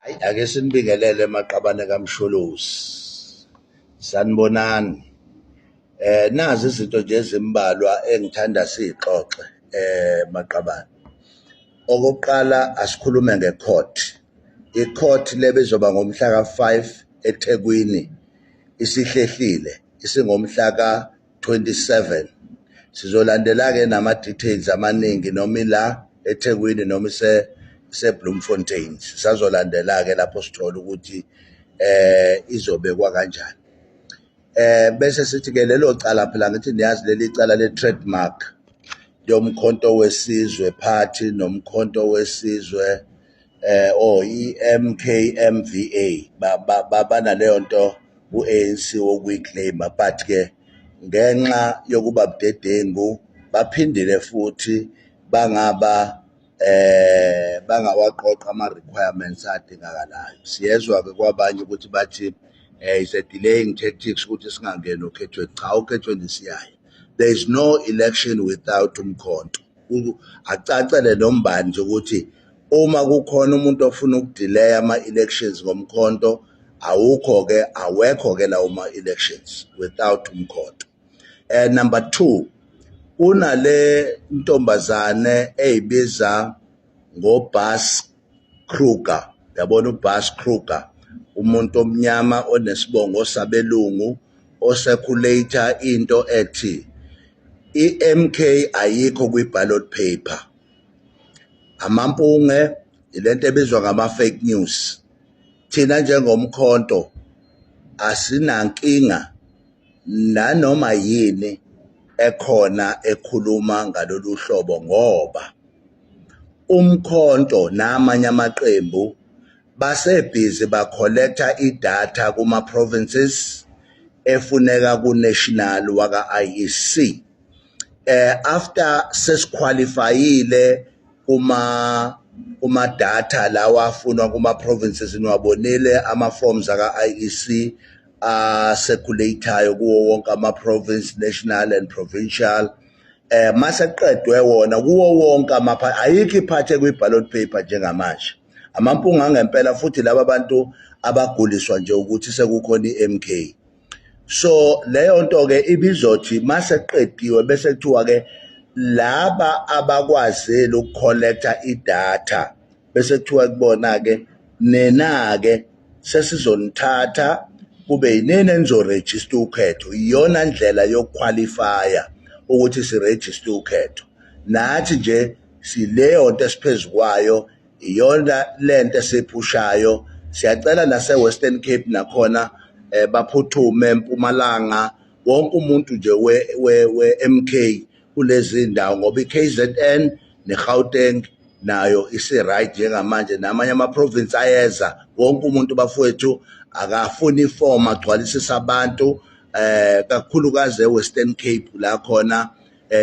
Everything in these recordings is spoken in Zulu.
Hayi, ake sinibingelele maqabane kaMsholozi. Sanibonani. Nazi izinto nje ezimbalwa engithanda siyixoxe maqabane. Okokuqala, asikhulume nge-court. I-court le bezoba ngomhla ka-5 eThekwini isihlehlile, isingomhla ka-27. Sizolandela-ke nama-details amaningi, noma ila eThekwini noma ise-Bloemfontein. Sisazolandela-ke lapho sithola ukuthi izobekwa kanjani. Bese sithi ke lelo cala phela, ngithi niyazi leli cala le trademark yoMkhonto weSizwe Party noMkhonto weSizwe oh i-MKMVA, banaleyo nto u-ANC wokuyiclaima, but ke ngenxa yokuba budedengu baphindile futhi bangaba bangawaqoqa ama-requirements adingakalayo. Siyezwa ke kwabanye ukuthi bathi is a delaying tactics ukuthi singangeni okhethweni. Cha, okhethweni siyayo. There is no election without uMkhonto. Akucacele nombani nje ukuthi uma kukhona umuntu ofuna ukudelaya ama-elections ngoMkhonto, awukho-ke, awekho-ke lawo ma-elections without uMkhonto. Number 2, kunale ntombazane eyibiza ngoBas Kruger. Yabona uBas Kruger, umuntu omnyama onesibongo sabelungu, ocirculate into ethi iMK ayikho kwi-ballot paper. Amampunge, ilento ebizwa ngama-fake news. Thina njengoMkhonto asinankinga nanoma yini ekhona ekhuluma ngalolu hlobo, ngoba uMkhonto namanye amaqembu basebhizi bacollecta idatha kuma-provinces efuneka ku-national waka-IEC. After sesiqualifyile kuma data lawa afunwa kuma provinces, niwabonile ama forms aka IEC a-circulatayo kuwo wonke ama province, national and provincial. Mase qedwe wona kuwo wonke ama, ayikho iphathe kwi ballot paper njengamanje. Amampunga ngempela futhi laba bantu abaguliswa nje ukuthi sekukhona iMK. So leyo nto ke ibizothi mase qediwe bese kuthiwa ke laba abakwazile ukucollecta idatha, bese kuthiwa kubona ke, nena ke sesizonithatha kube yinini enizoregister ukhetho. Iyona ndlela yokuqualifya ukuthi siregister ukhetho. Nathi nje sileyo nto esiphezu kwayo, iyona lento esiphushayo. Siyacela nase Western Cape nakhona baphuthume, eMpumalanga, wonke umuntu nje we MK kulezi ndawo, ngoba iKZN neGauteng nayo isi-right njengamanje, namanye ama-province ayeza. Wonke umuntu bafowethu akafuni iform agcwalisisa abantu, kakhulukazi eWestern Cape la khona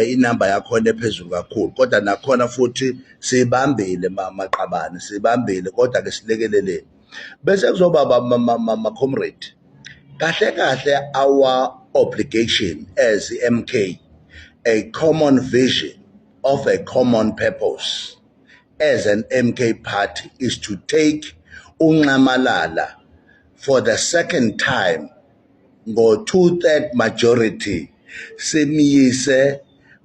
inamba yakhona ephezulu kakhulu. Kodwa nakhona futhi sibambile maqabane, sibambile, kodwa ke silekeleleni. Bese kuzoba ma comrade, kahle kahle our obligation as MK, a common vision of a common purpose as an MK party, is to take uNxamalala for the second time ngo two-third majority, simyise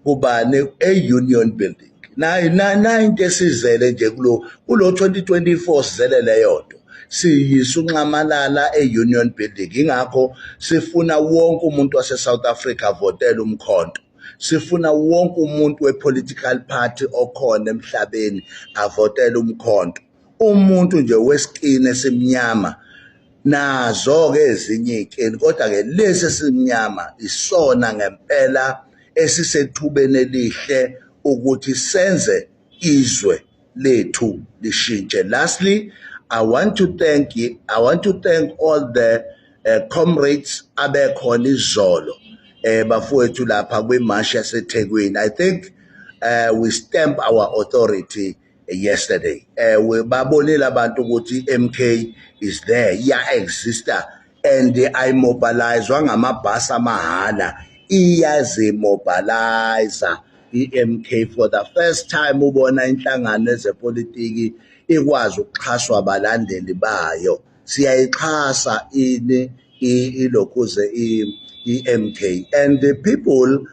kubani, e-Union Building. Nayi na into esizele nje kulo 2024, sizele leyo nto, siyisa uNxamalala e-Union Building. Ingakho sifuna wonke umuntu wase-South Africa avotele uMkhonto, sifuna wonke umuntu we-political party okhona emhlabeni avotele uMkhonto, umuntu nje weskin esimnyama. Nazo-ke ezinye iy'skin, kodwa-ke lesi esimnyama isona ngempela esisethubeni elihle ukuthi senze izwe lethu lishintshe. Lastly, I want to thank all the comrades abekhona izolo bafowethu lapha kwimashi yaseThekwini. I think we stamp our authority yesterday. We babonile abantu ukuthi MK is there, iya exista and ayimobilizwa ngamabhasi amahala, iyazimobilize i-MK. For the first time ubona inhlangano ezepolitiki. ikwazi ukuxhaswa abalandeli bayo. Siyayixhasa ini ilokhuze i-MK and the people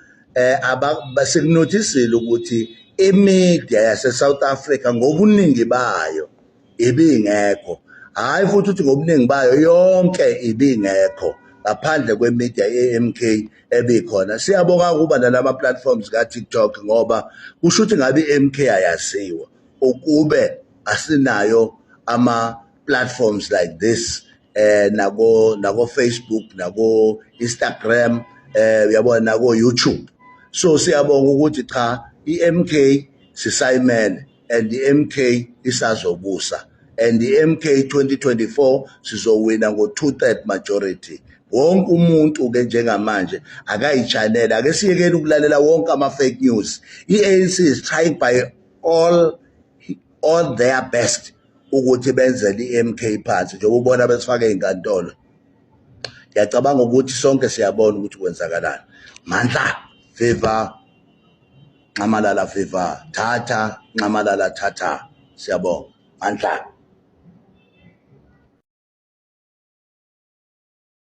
sikunotisile ukuthi imedia yase South Africa ngobuningi bayo ibingekho. Hayi futhi ukuthi ngobuningi bayo yonke ibingekho ngaphandle kwemedia ye-MK ebikhona. Siyabonga ukuba nalama platforms ka TikTok, ngoba kusho ukuthi ngabe i-MK ayaziwa ukube asinayo ama platforms like this, nako Facebook, nako Instagram, uyabona, nako YouTube. So siyabonga ukuthi cha, iMK sisayimele and iMK isazobusa and iMK 2024 sizowina ngo 2/3 majority. Wonke umuntu ke njengamanje akayichanela, ake siyekele ukulalela wonke ama fake news. iANC is trying by all their best ukuthi benzele iMK phansi, njengoba ubona besifake inkantolo. Ngiyacabanga ukuthi sonke siyabona ukuthi kwenzakalani. Mandla viva, Nxamalala viva, thatha Nxamalala thatha. Siyabonga, mandla.